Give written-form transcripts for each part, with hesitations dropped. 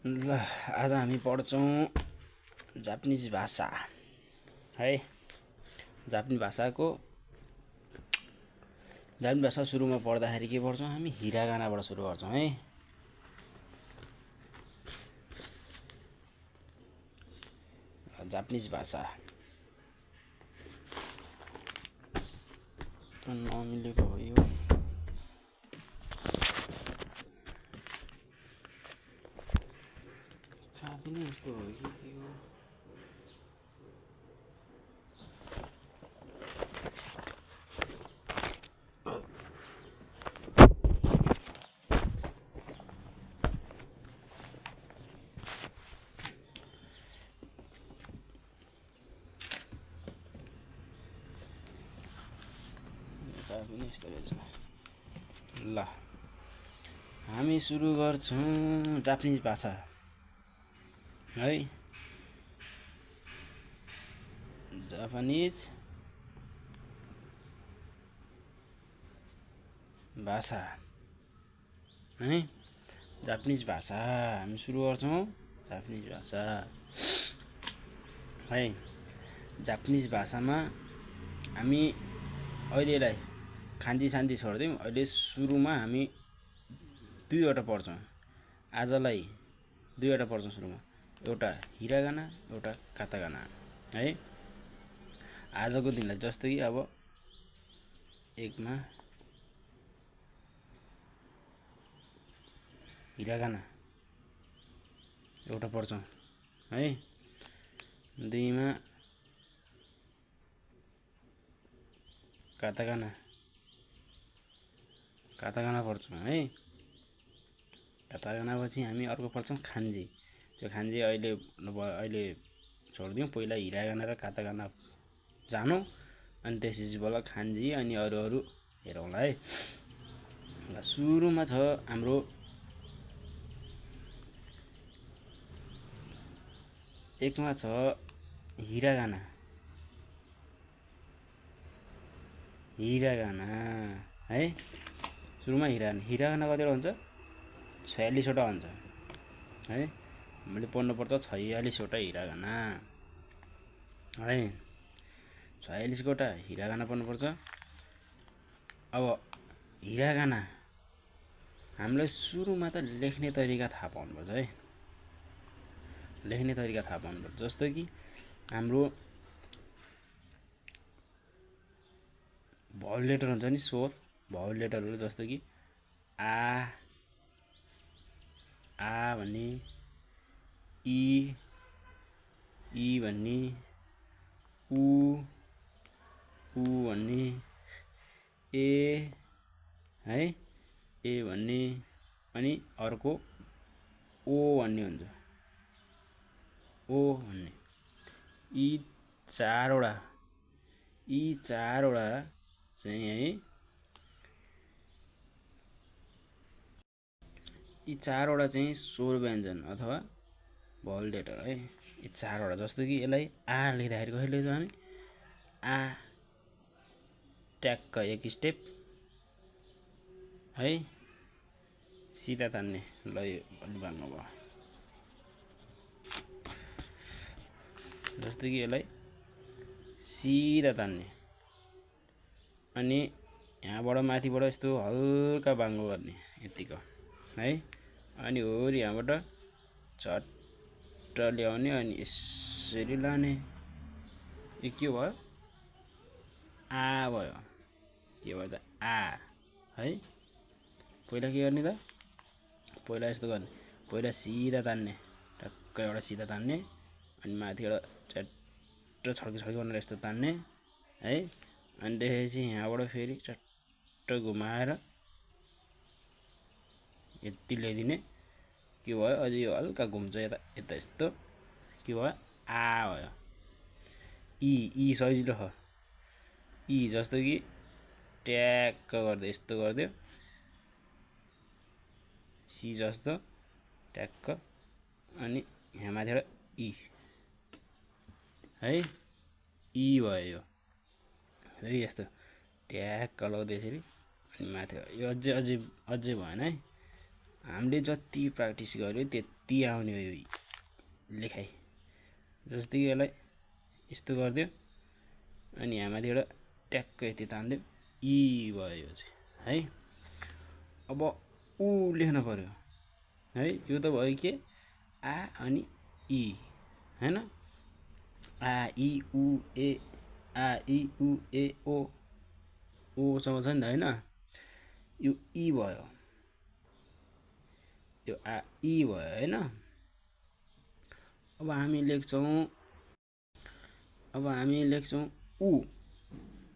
ल आज हामी पढ्छौँ जापानिज भाषा है। जापानिज भाषा सुरुमा पढ्दाखेरि के पढ्छौँ हामी हिरागानाबाट सुरु गर्छौँ है। जापानिज भाषा नमिलेको हो यो। खादिने जस्तो हो कि यो। ल हामी सुरु गर्छौँ जापानिज भाषा है। जापानिज भाषा है। जापानिज भाषा हामी सुरु गर्छौँ जापानिज भाषा है। जापानिज भाषामा हामी अहिलेलाई खान्जी सान्जी छोड्दिउँ। अहिले सुरुमा हामी दुईवटा पढ्छौँ। आजलाई दुईवटा पढ्छौँ सुरुमा, एउटा हिरागाना एउटा कातागाना है। आजको दिनलाई जस्तो कि अब एकमा हिरागाना एउटा पढ्छौँ है। दुईमा कातागाना पढ्छौँ है। कातागाना पछि हामी अर्को पढ्छौँ खान्जी। त्यो खान्जी अहिले छोडिदिउँ। पहिला हिरागाना र कातागाना जानौँ अनि त्यसपछि बल्ल खान्जी अनि अरू हेरौँला है। सुरुमा छ हाम्रो एकमा छ हिरागाना है। सुरुमा हिरागाना कतिवटा हुन्छ? 46 वटा हुन्छ है। हामीले पढ्नुपर्छ 46 वटा हिरागाना है। 46 वटा हिरागाना पढ्नुपर्छ। अब हिरागाना हामीलाई सुरुमा त लेख्ने तरिका थाहा पाउनुपर्छ है। लेख्ने तरिका थाहा पाउनुपर्छ। जस्तो कि हाम्रो भावल लेटर हुन्छ नि, स्वर भावल लेटरहरू जस्तो कि आ भन्ने, ई भन्ने, उ भन्ने, ए है, ए भन्ने अनि अर्को ओ भन्ने हुन्छ। ओ भन्ने यी चारवटा चाहिँ है। यी चारवटा चाहिँ स्वर व्यञ्जन अथवा भावल लेटर है। यी चारवटा जस्तो कि यसलाई आ लेख्दाखेरि कसरी लेख्छौँ हामी? आ ट्याक्क एक स्टेप है, सिधा तान्ने। ल यो अलि बाङ्गो भयो। जस्तो कि यसलाई सिधा तान्ने अनि यहाँबाट माथिबाट यस्तो हल्का बाङ्गो गर्ने यतिको है। अनि होरी यहाँबाट झट्ट ल्याउने अनि यसरी लाने। यो के भयो? आ भयो। के भयो त? आ है। पहिला के गर्ने त? पहिला यस्तो गर्ने। पहिला सिधा तान्ने, टक्क एउटा सिधा तान्ने अनि माथिबाट चट्ट छड्की भनेर यस्तो तान्ने है। अनि त्यसपछि यहाँबाट फेरि चट्ट घुमाएर यति ल्याइदिने। के भयो? अझै यो हल्का घुम्छ यता यस्तो। के भयो? आ भयो। ई सजिलो हो। ई जस्तो कि ट्याक्क गर्दै यस्तो गरिदियो, सी जस्तो ट्याक्क अनि यहाँ माथिबाट ई है। ई भयो यो है। यस्तो ट्याक्क लगाउँदै यसरी अनि माथि यो अझै भएन है। हामीले जति प्र्याक्टिस गर्यो त्यति आउने हो यो लेखाइ। जस्तै कि यसलाई यस्तो गरिदियो अनि यहाँ माथिबाट ट्याक्क यति तानिदियो, ई भयो यो चाहिँ है। अब ऊ लेख्न पर्यो है। यो त भयो के आ अनि ई हैन। आ ई उ ए, आ ई उ ए ओ, ओसँग छ नि त हैन। यो ई भयो, यो आ ई भयो हैन। अब हामी लेख्छौं उ,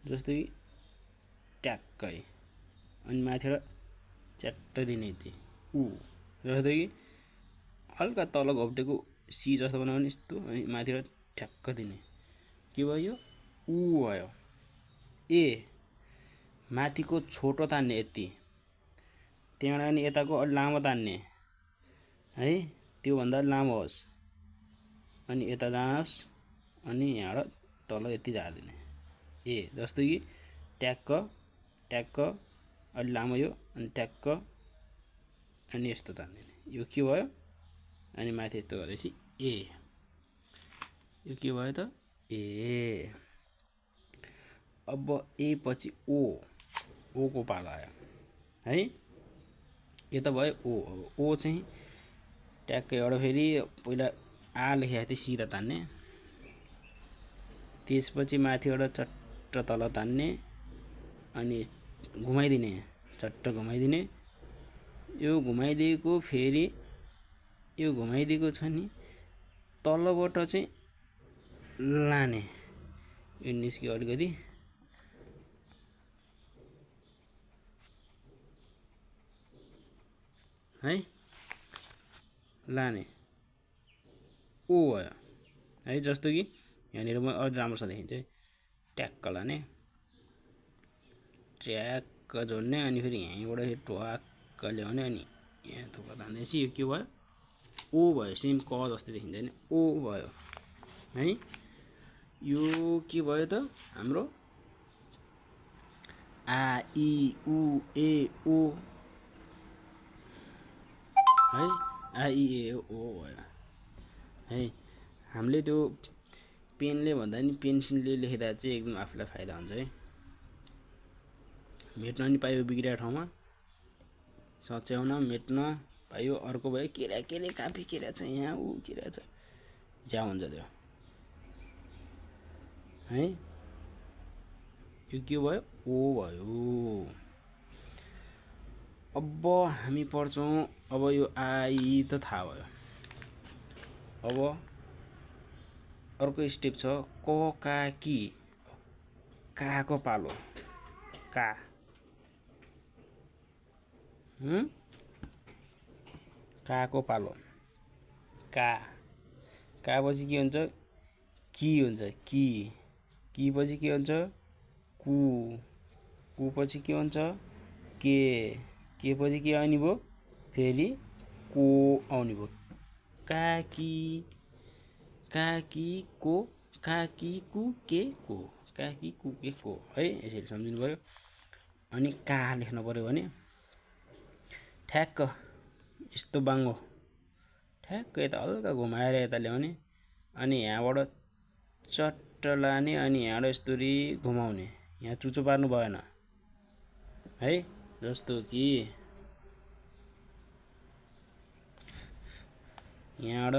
जस्तै ट्याक्कै अनि माथिबाट च्याट्ट दिने यति उ। जस्तै कि हल्का तल घोप्टेको सी जस्तो बनाउने यस्तो अनि माथिबाट ठ्याक्क दिने के भयो यो उ भयो। ए माथिको छोटो तान्ने यति, त्यहाँबाट अनि यताको अलि लामो तान्ने है, त्यो भन्दा लामो होस् अनि यता जाओस् अनि यहाँबाट तल यति झार्दिने ए। जस्तो कि ट्याक्क ट्याक्क अलि लामो यो अनि ट्याक्क अनि यस्तो तान्दिने, यो के भयो अनि माथि यस्तो गरेपछि ए। यो के भयो त ए। अब ए पछि ओ, ओ को पालो आयो है। यो त भयो ओ। अब ओ चाहिँ ट्याक्कै एउटा फेरि पहिला आ लेखेको थियो सिधा तान्ने, त्यसपछि माथिबाट चट्ट तल तान्ने अनि घुमाइदिने, चट्ट घुमाइदिने। यो घुमाइदिएको फेरि यो घुमाइदिएको छ नि तलबाट चाहिँ लाने, यो निस्क्यो अलिकति है, लाने ओ भयो है। जस्तो कि यहाँनिर म अझ राम्रोसँग देखिन्छ है, ट्याक्क लाने, ट्याक्क जोड्ने अनि फेरि यहीँबाट ट्वाक्क ल्याउने अनि यहाँ थोपा तान्दैछ। यो के भयो ओ भयो, सेम क जस्तै देखिन्छ नि ओ भयो है। यो के भयो त हाम्रो आ ई उ ए ओ है। आ ई ए ओ भयो है। हामीले त्यो पेनले भन्दा नि पेन्सिलले लेख्दा चाहिँ एकदम आफूलाई फाइदा हुन्छ है। मेट्न नि पायो बिग्रिएको ठाउँमा, सच्याउन मेट्न पायो। अर्को भयो के काफी के रहेछ यहाँ ऊ के रहेछ ज्या हुन्छ त्यो है। यो के भयो ओ भयो। अब हामी पढ्छौँ, अब यो आई त थाहा भयो। अब अर्को स्टेप छ क का की, काको पालो का काको पालो का। का पछि के हुन्छ की हुन्छ, की पछि के हुन्छ कु, कु पछि के हुन्छ के पछि के आउने भयो फेरि को आउने भयो। काकी को, काकी कु के को, काकी कु के को है। यसरी सम्झिनु पर्यो। अनि का लेख्न पर्यो भने ठ्याक्क यस्तो बाङ्गो ठ्याक्क यता हल्का घुमाएर यता ल्याउने अनि यहाँबाट चट्ट लाने अनि यहाँबाट यस्तरी घुमाउने, यहाँ चुचो पार्नु भएन है। जस्तो कि यहाँबाट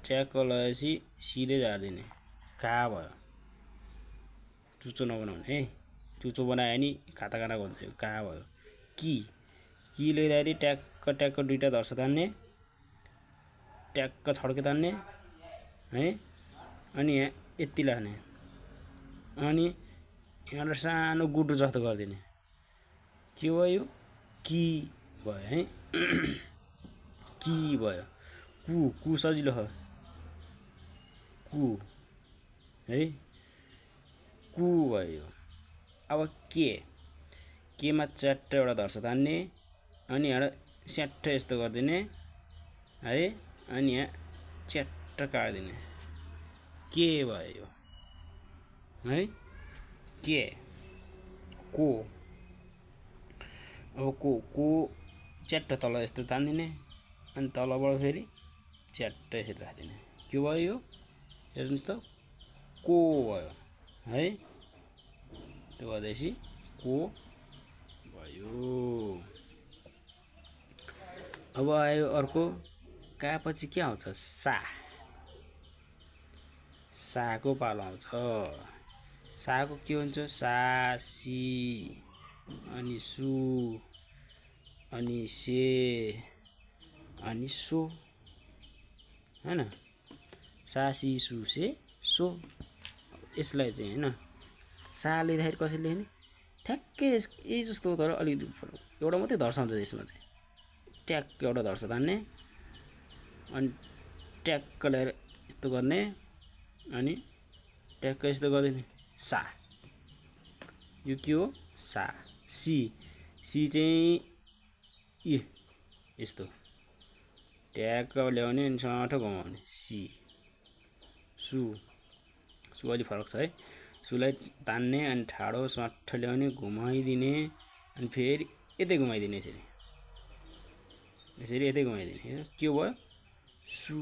च्याक्क लगाएपछि सिधै झारिदिने का भयो। चुचो नबनाउने है, चुचो बनायो भने खाता हुन्छ। का भयो। की लेख्दाखेरि ट्याक्क दुईटा धर्स तान्ने, ट्याक्क छड्के तान्ने है अनि यहाँ यति लाग्ने अनि यहाँबाट सानो गुड्रु जस्तो गरिदिने, के भयो की भयो है। की भयो। कु सजिलो हो कु है, कु भयो। अब केमा च्याट्ट एउटा धर्स तान्ने अनि यहाँ स्याट्ट यस्तो गरिदिने है अनि यहाँ च्याट्ट काट्दिने के भयो है। के को, अब को च्याट्ट तल यस्तो तान्दिने अनि तलबाट फेरि च्याट्टै यसरी राखिदिने। के भयो यो? हेर्नुहोस् त, को भयो है। त्यो गर्दैछ को भयो। अब आयो अर्को, का पछि के आउँछ? सा। साको पालो आउँछ। साको के हुन्छ? सा, सी, अनि सु, अनि से, अनि सो, हैन? सा, सी, सु, से, सो। यसलाई चाहिँ हैन सा लेख्दाखेरि कसरी लेख्ने? ठ्याक्कै यही जस्तो तर अलिकति एउटा मात्रै दर्शाउँछ यसमा चाहिँ। ट्याक्क एउटा दर्श तान्ने अनि ट्याक्क ल्याएर यस्तो गर्ने अनि ट्याक्क यस्तो गरिदिने। सा। यो के हो? सा। सी। सी चाहिँ यस्तो ट्याक्क ल्याउने अनि सठ घुमाउने। सी। सु। सु अलि फरक छ है। सुलाई तान्ने अनि ठाडो सट्ठ ल्याउने, घुमाइदिने अनि फेरि यतै घुमाइदिने। यसरी यतै घुमाइदिने। के भयो? सु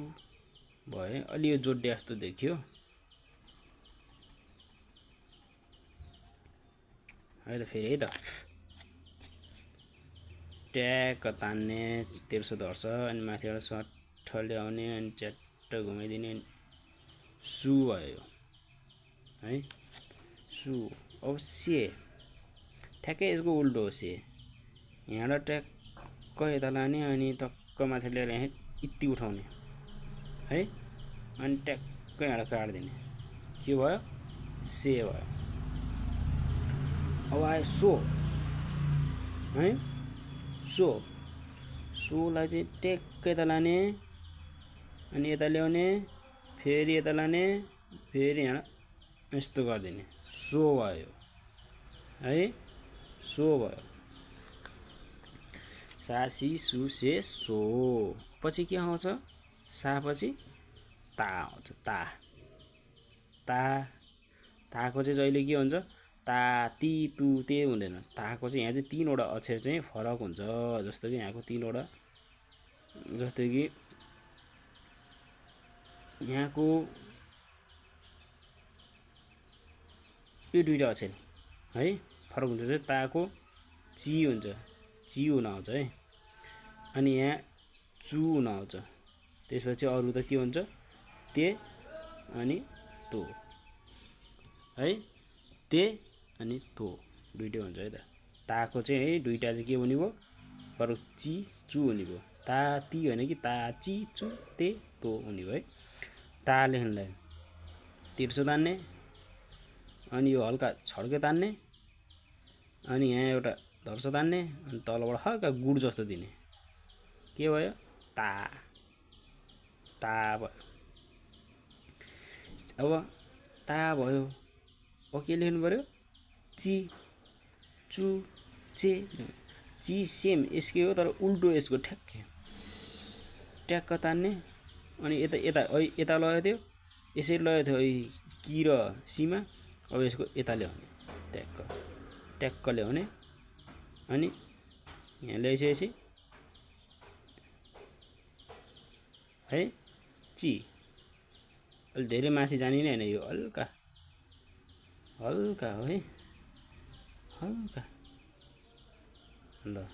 भयो। अलि यो जोड्या जस्तो देखियो है त। फेरि है त ट्याक्क तान्ने, तेर्सो धर्छ अनि माथिबाट सट्ठ ल्याउने अनि च्याट्ट घुमाइदिने। सु भयो है। सु। अब से। ठ्याक्कै यसको उल्टो हो से। यहाँबाट ट्याक्क यता लाने अनि टक्क माथि ल्याएर यहाँ यति उठाउने है अनि ट्याक्क यहाँबाट काटिदिने। के भयो? से भयो। अब आयो सो है। सो। सोलाई चाहिँ ट्याक्क यता लाने अनि यता ल्याउने, फेरि यता लाने, फेरि यहाँ यस्तो गरिदिने। सो भयो है। सो भयो। सा, सी, सु, से, सो। पछि के आउँछ? सा पछि ता आउँछ। ता। ता। ताको चाहिँ जहिले के हुन्छ? ता, ती, तु, ते हुँदैन। ताको चाहिँ यहाँ चाहिँ तीनवटा अक्षर चाहिँ फरक हुन्छ। जस्तो कि यहाँको तीनवटा, जस्तो कि यहाँको यो दुईटा अक्षर है फरक हुन्छ। चाहिँ ताको ची हुन्छ, ची हुन आउँछ है। अनि यहाँ चु हुन आउँछ। त्यसपछि अरू त के हुन्छ? ते अनि तो है। ते अनि तो दुईटै हुन्छ है त। ताको चाहिँ है दुईटा चाहिँ के हुने भयो? फरक ची चु हुने भयो। ता ती होइन कि ता ची चु ते तो हुने भयो है। ता लेख्नलाई तिर्सो तान्ने अनि यो हल्का छड्के तान्ने अनि यहाँ एउटा धर्स तान्ने अनि तलबाट हल्का गुड जस्तो दिने। के भयो? ता। ता भयो। अब ता भयो। अब के लेख्नु पर्यो? ची, चु, चे। ची सेम यसकै हो तर उल्टो यसको ठ्याक्कै। ट्याक्क तान्ने अनि यता यता यता लगेको थियो, यसरी लगेको थियो कि र सीमा। अब यसको यता ल्याउने, ट्याक्क ट्याक्क ल्याउने अनि यहाँ ल्याइसकेपछि है ची। अलि धेरै माथि जाने नै होइन, यो हल्का हल्का हो है, हल्का। ल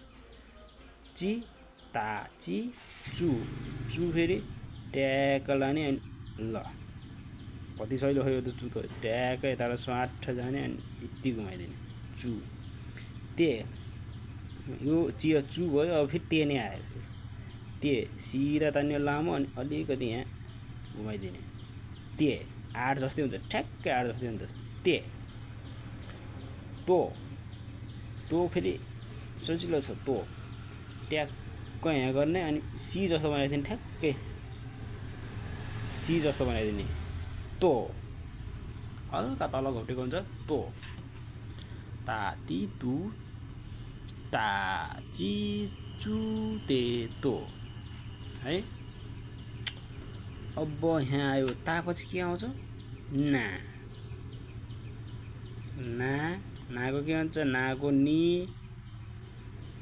ची, ता, ची, चु। चु फेरि ट्याक्क लाने अनि ल कति सजिलो हो यो त। चु त ट्याक्क यताबाट स्वाठ जाने अनि यति घुमाइदिने। चु। ते। यो ची चु भयो। अब फेरि ते नै आयो। ते सिधा तान्ने लामो अनि अलिकति यहाँ घुमाइदिने। ते। आठ जस्तै हुन्छ, ठ्याक्कै आठ जस्तै हुन्छ। ते। तो। तो फेरि सजिलो छ। तो ट्याक्क यहाँ गर्ने अनि सी जस्तो बनाइदिने। ठ्याक्कै सी जस्तो बनाइदिने। तो। हल्का तल घोटेको हुन्छ। तो। ता, ती, तु, ता, ची, चु, ते, तो है। अब यहाँ आयो ता पछि के आउँछ? ना। ना। नाको के हुन्छ? नाको नि,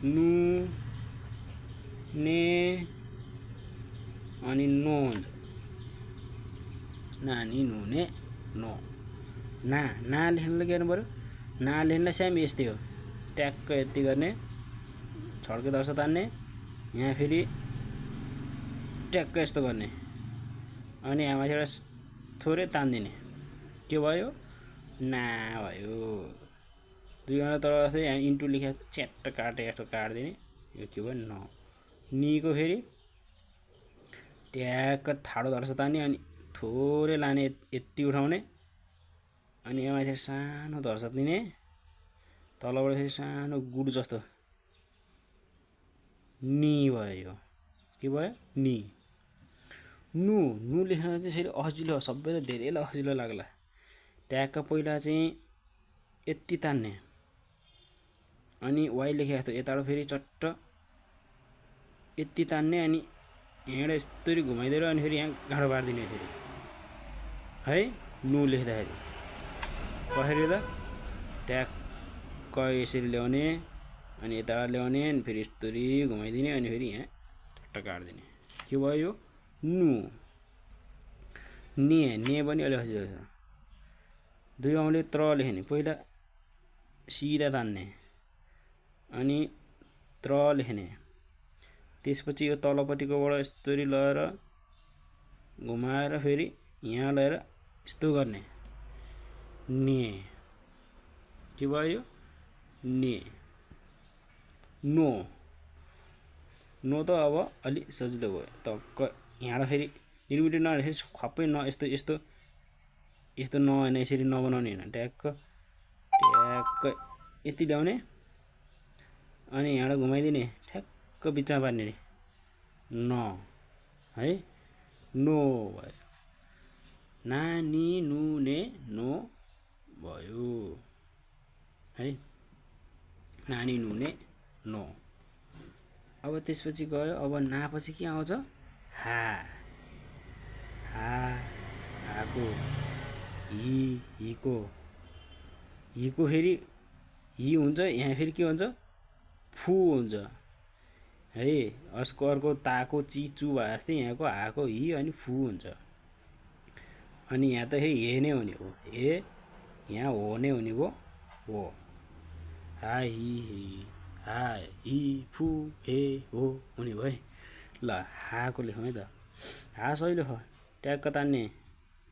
नु, ने, अनि नो हुन्छ नानी नुने नो ना लेख्नलाई के गर्नु पर्यो ना लेख्नलाई सेम यस्तै हो ट्याक्क यति गर्ने छड्के दर्श तान्ने यहाँ फेरि ट्याक्क यस्तो गर्ने अनि यहाँ माथि एउटा थोरै तान्दिने के भयो ना भयो दुई घन्टा तल यहाँ इन्टु लेख्या च्याट्ट काटे यस्तो काट्दिने यो के भयो न नीको फेरि ट्याक्क ठाडो दर्श तान्ने अनि थोरै लाने यति उठाउने अनि यहाँ माथि सानो दर्श दिने तलबाट फेरि सानो गुड जस्तो नि भयो के भयो नि नु लेख्न चाहिँ फेरि अजिलो सबैले धेरैलाई अजिलो लाग्ला ट्याक्क पहिला चाहिँ यति तान्ने अनि वाइ लेखेको जस्तो यताबाट फेरि चट्ट यति तान्ने अनि यहाँबाट यस्तरी घुमाइदिएर अनि फेरि यहाँ गाँडो पारिदिने फेरि है नु लेख्दाखेरि कसरी त ट्याक्क यसरी ल्याउने अनि यताबाट ल्याउने अनि फेरि यस्तरी घुमाइदिने अनि फेरि यहाँ चट्ट काट्दिने के भयो यो नु ने पनि अलि हसिलो छ दुई औँले त्र लेख्ने पहिला सिधा तान्ने अनि त्र लेख्ने त्यसपछि यो तलपट्टिकोबाट यस्तरी लगेर घुमाएर फेरि यहाँ लगेर यस्तो गर्ने ने के भयो ने नो त अब अलि सजिलो भयो टक्क यहाँबाट फेरि निर्मिट नफेरि खप्पै न यस्तो यस्तो यस्तो होइन यसरी नबनाउने होइन ट्याक्क यति ल्याउने अनि यहाँबाट घुमाइदिने ठ्याक्क बिचमा पार्ने न है नो भयो नानी नुने नो भयो है नानी नुने नो अब त्यसपछि गयो अब नापछि के आउँछ हाको हिको फेरि हि हुन्छ यहाँ फेरि के हुन्छ फु हुन्छ है अस्को अर्को ताको चिचु भए जस्तै यहाँको हाको हि अनि फु हुन्छ अनि यहाँ त फेरि हे नै हुने हो हे यहाँ हो नै हुने भयो हो हा हि फु हे हो हुने भयो है ल हाको लेखौँ है त हा सहिलो हो ट्याक्क तान्ने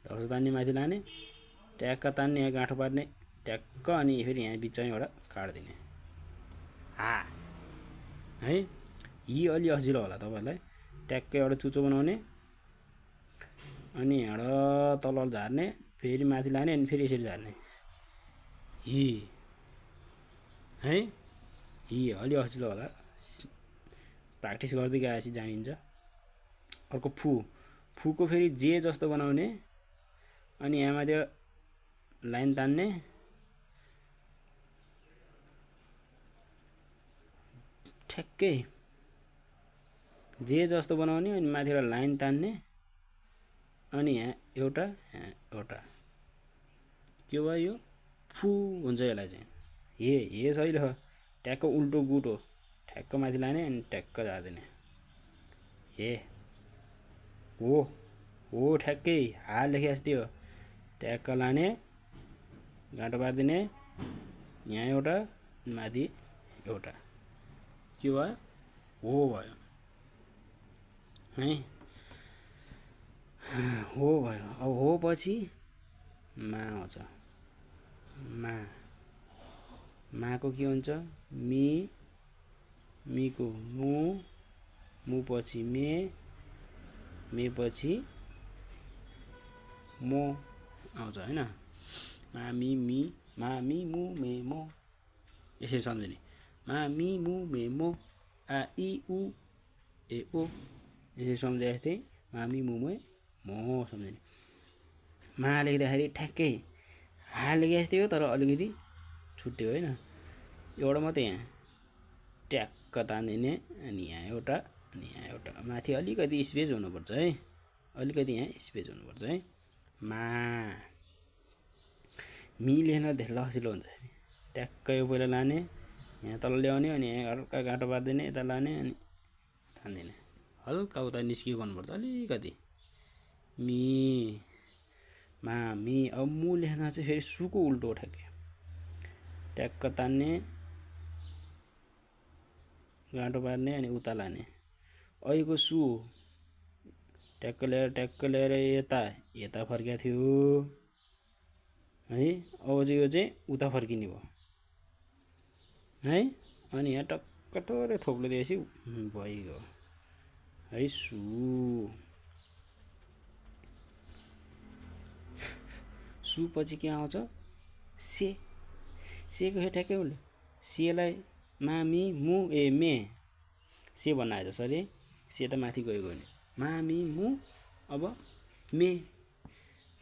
धर्स तान्ने माथि लाने ट्याक्क तान्ने यहाँ गाँठो पार्ने ट्याक्क अनि फेरि यहाँ बिचैबाट काट्दिने हा है हि अलि अजिलो होला तपाईँहरूलाई ट्याक्कै एउटा चुचो बनाउने अनि यहाँबाट तल झार्ने फेरि माथि लाने अनि फेरि यसरी झार्ने हि है हि अलि अजिलो होला प्र्याक्टिस गर्दै गएपछि जानिन्छ अर्को फुको फेरि जे जस्तो बनाउने अनि यहाँ माथि लाइन तान्ने ठ्याक्कै जे जस्तो बनाउने अनि माथिबाट लाइन तान्ने अनि यहाँ एउटा के भयो यो फु हुन्छ यसलाई चाहिँ हे सहिलो हो ट्याक्क उल्टो गुट हो ठ्याक्क माथि लाने अनि ट्याक्क झार्दिने हे हो ठ्याक्कै हा लेखे जस्तै हो ट्याक्क लाने गाँटो पारिदिने यहाँ एउटा माथि एउटा के भयो हो भयो है हो भयो अब हो पछि मा आउँछ माको के हुन्छ मीको मु पछि मे पछि मो आउँछ हैन मामी मु मे मो यसरी सम्झिने मामी मु मे मो आ इ उ ए ओ यसरी सम्झे जस्तै मामी मु मे मो सम्झिने मा लेख्दाखेरि ठ्याक्कै हा लेखे जस्तै हो तर अलिकति छुट्यो होइन एउटा मात्रै यहाँ ट्याक्क तानिदिने अनि यहाँ एउटा अनि यहाँ एउटा माथि अलिकति स्पेस हुनुपर्छ है अलिकति यहाँ स्पेस हुनुपर्छ है मी लेख्न धेरै लसिलो हुन्छ ट्याक्क यो पहिला लाने यहाँ तल ल्याउने अनि यहाँ हल्का गाँटो पारिदिने यता लाने अनि तान्दिने हल्का उता निस्किएको गर्नुपर्छ अलिकति मी मामी। अब मु लेख्न चाहिँ फेरि सुको उल्टो हो ठ्याक्कै ट्याक्क तान्ने गाँठो पार्ने अनि उता लाने अहिलेको सु ट्याक्क ल्याएर यता फर्केको थियो है। अब चाहिँ यो चाहिँ उता फर्किने भयो है। अनि यहाँ टक्क थोरै थोप्लिदिएपछि भइगयो है सु। सु पछि के आउँछ से। सेको हे ठ्याक्कै उसले सेलाई मामी मु मे से भन्न आएछ सरी से त माथि गएको नि मामी मु अब मे।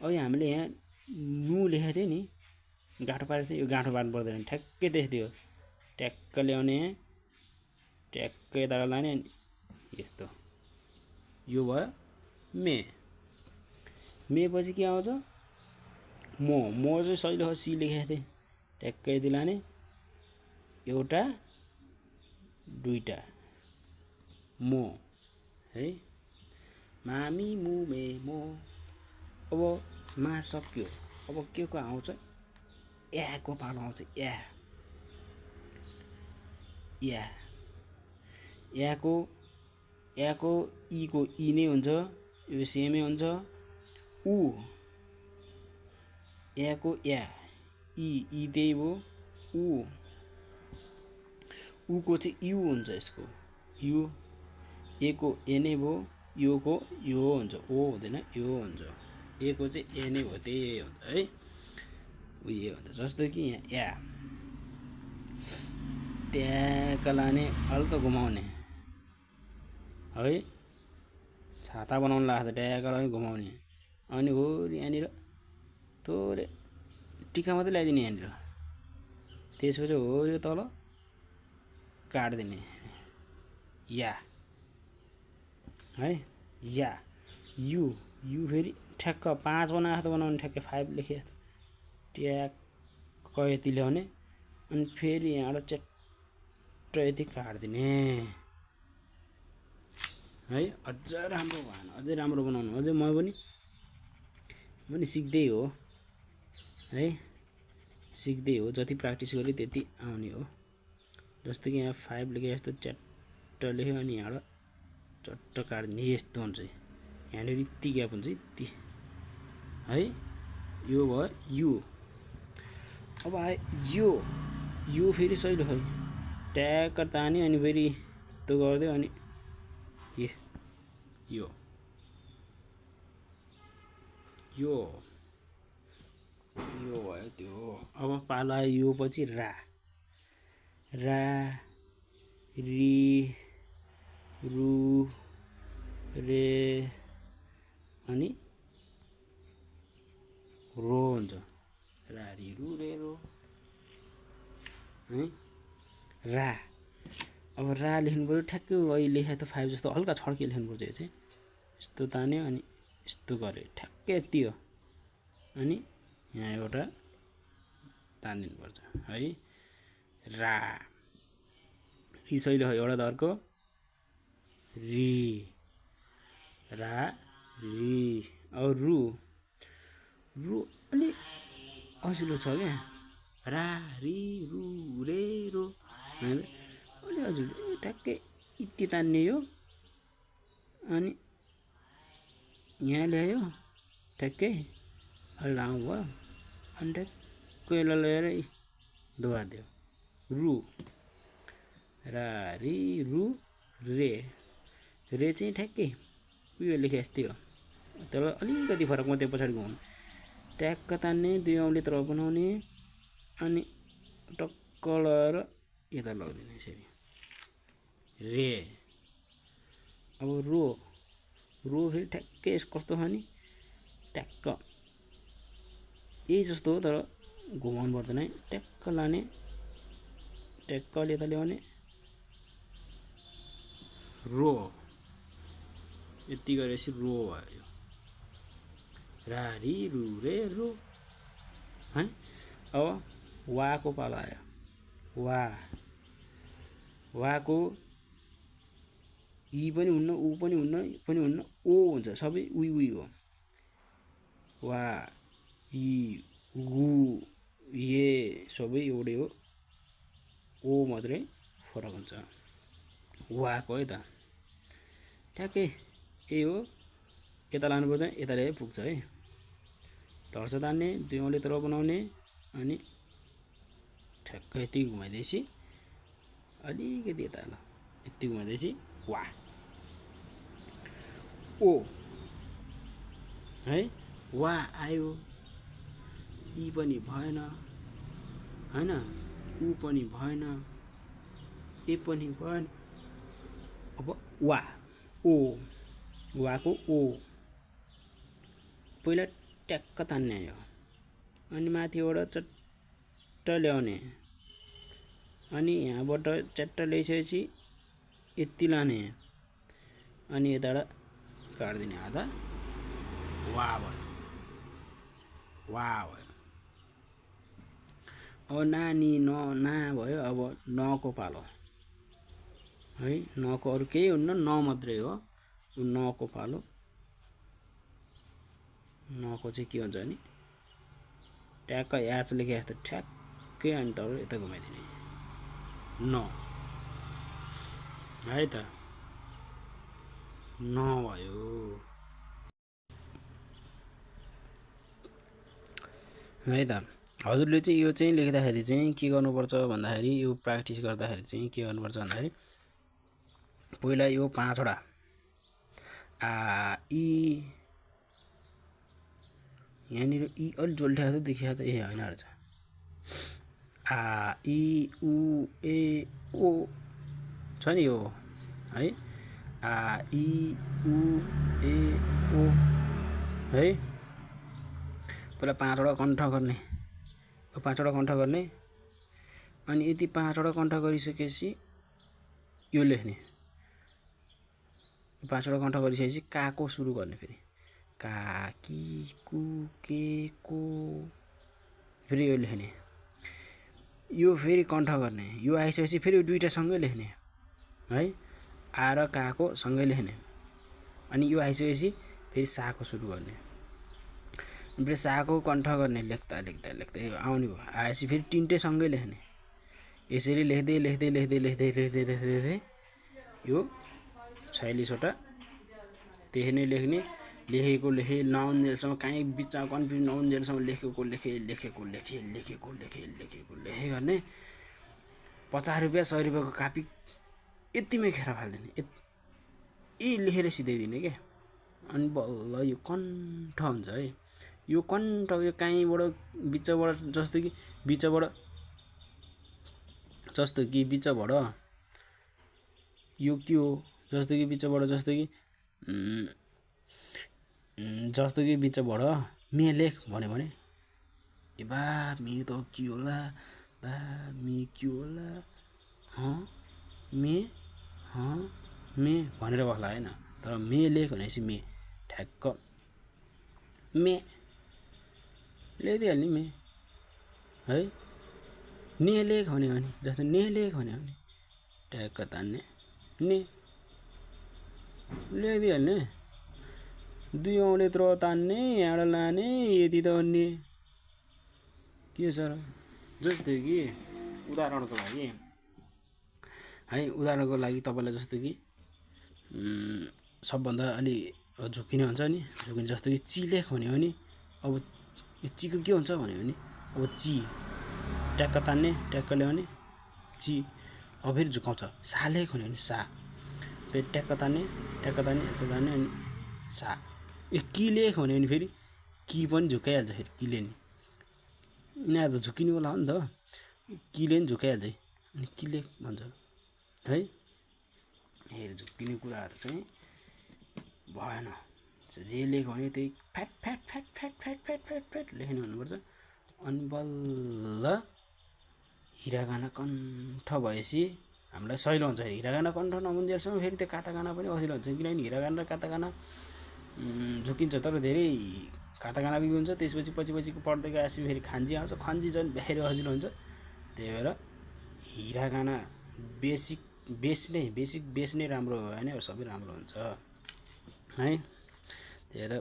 अब हामीले यहाँ नु लेखेको थियो नि गाँठो पारेको थियो यो गाँठो पार्नु पर्दैन ठ्याक्कै त्यस्तै हो ट्याक्क ल्याउने ट्याक्क यताबाट लाने अनि यस्तो यो भयो मे। मे पछि के आउँछ मो। मो चाहिँ सहिले सी लेखेको थिएँ ट्याक्क यति लाने एउटा दुईटा मो है मामी मु मे मो। अब मा सक्यो अब के को आउँछ याको पालो आउँछ याको ई को ई नै हुन्छ यो सेमै हुन्छ उ याको या ई त्यही भयो उ को चाहिँ यु हुन्छ यसको यु ए को ए नै भयो यो को यो हुन्छ ओ हुँदैन यो हुन्छ ए को चाहिँ ए नै हो त्यही हुन्छ है उयो हुन्छ जस्तो कि यहाँ या ट्याक्क लाने हल्का घुमाउने है छाता बनाउनु लाग्छ ट्याक्क लाने घुमाउने अनि हो यहाँनिर थोरै टिका मात्रै ल्याइदिने यहाँनिर त्यसपछि हो यो तल काट्दिने या है या यु फेरि ठ्याक्क 5 बनाएको जस्तो बनाउने ठ्याक्कै 5 लेखे ट्याक्क यति ल्याउने अनि फेरि यहाँबाट चट्ट यति काट्दिने है। अझ राम्रो भएन अझै राम्रो बनाउनु अझै म पनि सिक्दै हो है सिक्दै हो जति प्र्याक्टिस गरे त्यति आउने हो। जस्तो कि यहाँ 5 लेखे जस्तो च्याट्ट लेख्यो अनि यहाँबाट चट्ट काट्ने यस्तो हुन्छ यहाँनिर यति ग्याप हुन्छ यति है यो भयो यु। अब आयो यो फेरि सहिले खै ट्याक्क ताने अनि फेरि यस्तो गर्दै अनि यो भयो त्यो। अब पालो आयो यो पछि रा री रु रे अनि रो हुन्छ रा री रु रे रो है रा। अब रा लेख्नु पऱ्यो ठ्याक्कै अहिले लेखे त 5 जस्तो हल्का छड्के लेख्नु पर्छ यो चाहिँ यस्तो तान्यो अनि यस्तो गर्यो ठ्याक्कै यति हो अनि यहाँ एउटा तानिदिनु पर्छ है रा। री सहिले हो एउटा दर्को री रा री। अब रु अलि असिलो छ क्या रा री रु रे रो अलि हजुर ठ्याक्कै यति तान्ने यो अनि यहाँ ल्यायो ठ्याक्कै लामो भयो अनि ठ्याक्कै ल्याएर दोबारिदियो रु रा री रु रे चाहिँ ठ्याक्कै उयो लेखे जस्तै हो तर अलिकति फरक मात्रै पछाडि घुमाउनु ट्याक्क तान्ने 2 औँली तर्फ बनाउने अनि टक्क लगाएर यता लगिदिने यसरी रे। अब रो फेरि ठ्याक्कै कस्तो छ नि ट्याक्क यही जस्तो हो तर घुमाउनु पर्दैन है ट्याक्क लाने ट्याक्क यता ल्याउने रो यति गरेपछि रो भयो रा री रु रे रो है। अब वाको पालो आयो वाको इ पनि हुन्न, उ पनि हुन्न, पनि हुन्न, ओ हुन्छ, सबै उइ उइ हो। वा, इ, गु, ये सबै एउटै हो, ओ मात्रै फरक हुन्छ। वाको है त ठ्याक्कै यही हो। यता लानुपर्दैन, यता ल्याए पुग्छ है। ढड्स तान्ने, दुई औँले तल बनाउने, अनि ठ्याक्कै यति घुमाइदिएपछि अलिकति यता ल यति घुमाइदिएपछि वा। ओ है, वा आयो, इ पनि भएन हैन, उ पनि भएन, ए पनि भएन, अब वा, ओ, वाको ओ पहिला ट्याक्क तान्ने आयो, अनि माथिबाट चट्ट ल्याउने, अनि यहाँबाट चट्ट ल्याइसकेपछि यति लाने, अनि यताबाट काट्दिने आधा, वा भयो, वा भयो। अब नानी न ना भयो। अब नको पालो है। नको अरू केही हुन्न, न मात्रै हो। नको पालो। नको चाहिँ के हुन्छ भने ट्याक्क एच लेखे जस्तो ठ्याक्कै अनि तल यता घुमाइदिने न है त, न भयो है त। हजुरले चाहिँ यो चाहिँ लेख्दाखेरि चाहिँ के गर्नुपर्छ भन्दाखेरि, यो प्र्याक्टिस गर्दाखेरि चाहिँ के गर्नुपर्छ भन्दाखेरि, पहिला यो 5 वटा आ इ, यहाँनिर इ अलि जोल्ठ्या जस्तो देखिया त, ए होइन रहेछ। आ इ उ ए ओ छ नि यो है। आ इ उ ए ओ है। पहिला 5 वटा कण्ठ गर्ने, यो 5 वटा कण्ठ गर्ने, अनि यति 5 वटा कण्ठ गरिसकेपछि यो लेख्ने। 5 वटा कण्ठ गरिसकेपछि काको सुरु गर्ने, फेरि का, कि, कु, के, को, फेरि यो लेख्ने। यो फेरि कण्ठ गर्ने, यो आइसकेपछि फेरि यो दुईटा सँगै लेख्ने है। आ र काको सँगै लेख्ने, अनि यो आइसकेपछि फेरि साको सुरु गर्ने, फेरि साको कण्ठ गर्ने, लेख्दा लेख्दा लेख्दै आउने भयो। आएपछि फेरि तिनटै सँगै लेख्ने। यसरी लेख्दै लेख्दै लेख्दै लेख्दै लेख्दै लेख्दै लेख्दै यो 46 वटा त्यही नै लेख्ने। लेखेको लेखे नआउन्जेलसम्म, कहीँ बिचमा कन्फ्युज नआउन्जेलसम्म लेखेको लेखे लेखेको लेखे लेखेको लेखे लेखेको लेखे गर्ने। 50 रुपियाँ 100 रुपियाँको कापी यतिमै खेर फालिदिने, यति लेखेर सिधाइदिने क्या। अनि बल्ल यो कण्ठ हुन्छ है। यो कण्ठ यो कहीँबाट बिचबाट, जस्तो कि बिचबाट यो के हो, जस्तो कि बिचबाट, जस्तो कि बिचबाट मे लेख भन्यो भने, ए बा मे त के होला, बा मे के होला, मे मे भनेर बस्ला होइन। तर मे लेख भनेपछि मे ठ्याक्क मे लेखिदिइहाल्ने मे है। ने लेख भन्यो भने, जस्तो ने लेख भन्यो भने ट्याक्क तान्ने, ने लेखिदिइहाल्ने। दुई औँले त्र तान्ने, यहाँबाट लाने, यति त अन्य के छ र। जस्तो कि उदाहरणको लागि है, उदाहरणको लागि तपाईँलाई जस्तो कि सबभन्दा अलि झुकिने हुन्छ नि, झुकिने जस्तो कि चिलेख भन्यो भने, अब यो चिको के हुन्छ भन्यो भने, अब ची ट्याक्क तान्ने, ट्याक्क ल्याउने ची। अब फेरि झुकाउँछ। सालेख भन्यो भने सा, फेरि ट्याक्क तान्ने, ट्याक्क तान्ने, यता तान्ने, अनि सा। यो किलेख भन्यो भने फेरि कि पनि झुकाइहाल्छ, फेरि किले नि, यिनीहरू त झुकिनेवाला हो नि त, किले नि झुकाइहाल्छ, अनि किलेख भन्छ है। हेर झुक्किने कुराहरू चाहिँ भएन। जे लेख भन्यो त्यही fat fat fat fat fat fat fat fat लेख्ने हुनुपर्छ। अनि बल्ल हिरागाना कण्ठ भएपछि हामीलाई सहिलो हुन्छ। हिरागाना कण्ठ नहुन्जेलसम्म फेरि त्यो कातागाना पनि असिलो हुन्छ, किनभने हिरागाना र कातागाना झुकिन्छ, तर धेरै कातागानाको हुन्छ। त्यसपछि पछिको पढ्दै गएपछि फेरि खान्जी आउँछ, खान्जी झन् धेरै सजिलो हुन्छ। त्यही भएर हिरागाना बेसिक बेसिक बेस नै राम्रो भयो भने अरू सबै राम्रो हुन्छ है। त्यही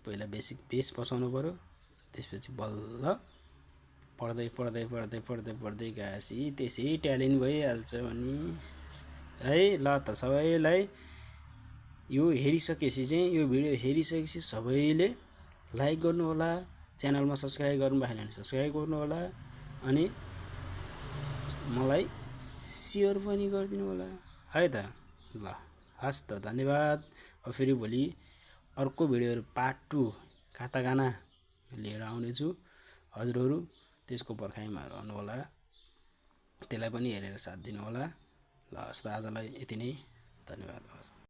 पहिला बेसिक बेस बसाउनु पर्यो, त्यसपछि बल्ल पढ्दै पढ्दै पढ्दै पढ्दै पढ्दै गएपछि त्यसै ट्यालेन्ट भइहाल्छ भने है। ल त सबैलाई यो हेरिसकेपछि चाहिँ यो भिडियो हेरिसकेपछि सबैले लाइक गर्नु होला, च्यानलमा सब्स्क्राइब गर्नु भएन भने सब्स्क्राइब गर्नु होला, अनि मलाई सेयर पनि गरिदिनु होला है त। ल हस् त, धन्यवाद। अब फेरि भोलि अर्को भिडियोहरू पार्ट 2 कातागाना लिएर आउनेछु। हजुरहरू त्यसको पर्खाइमा रहनु होला, त्यसलाई पनि हेरेर साथ दिनु होला। ल हस् त, आजलाई यति नै, धन्यवाद। हस्।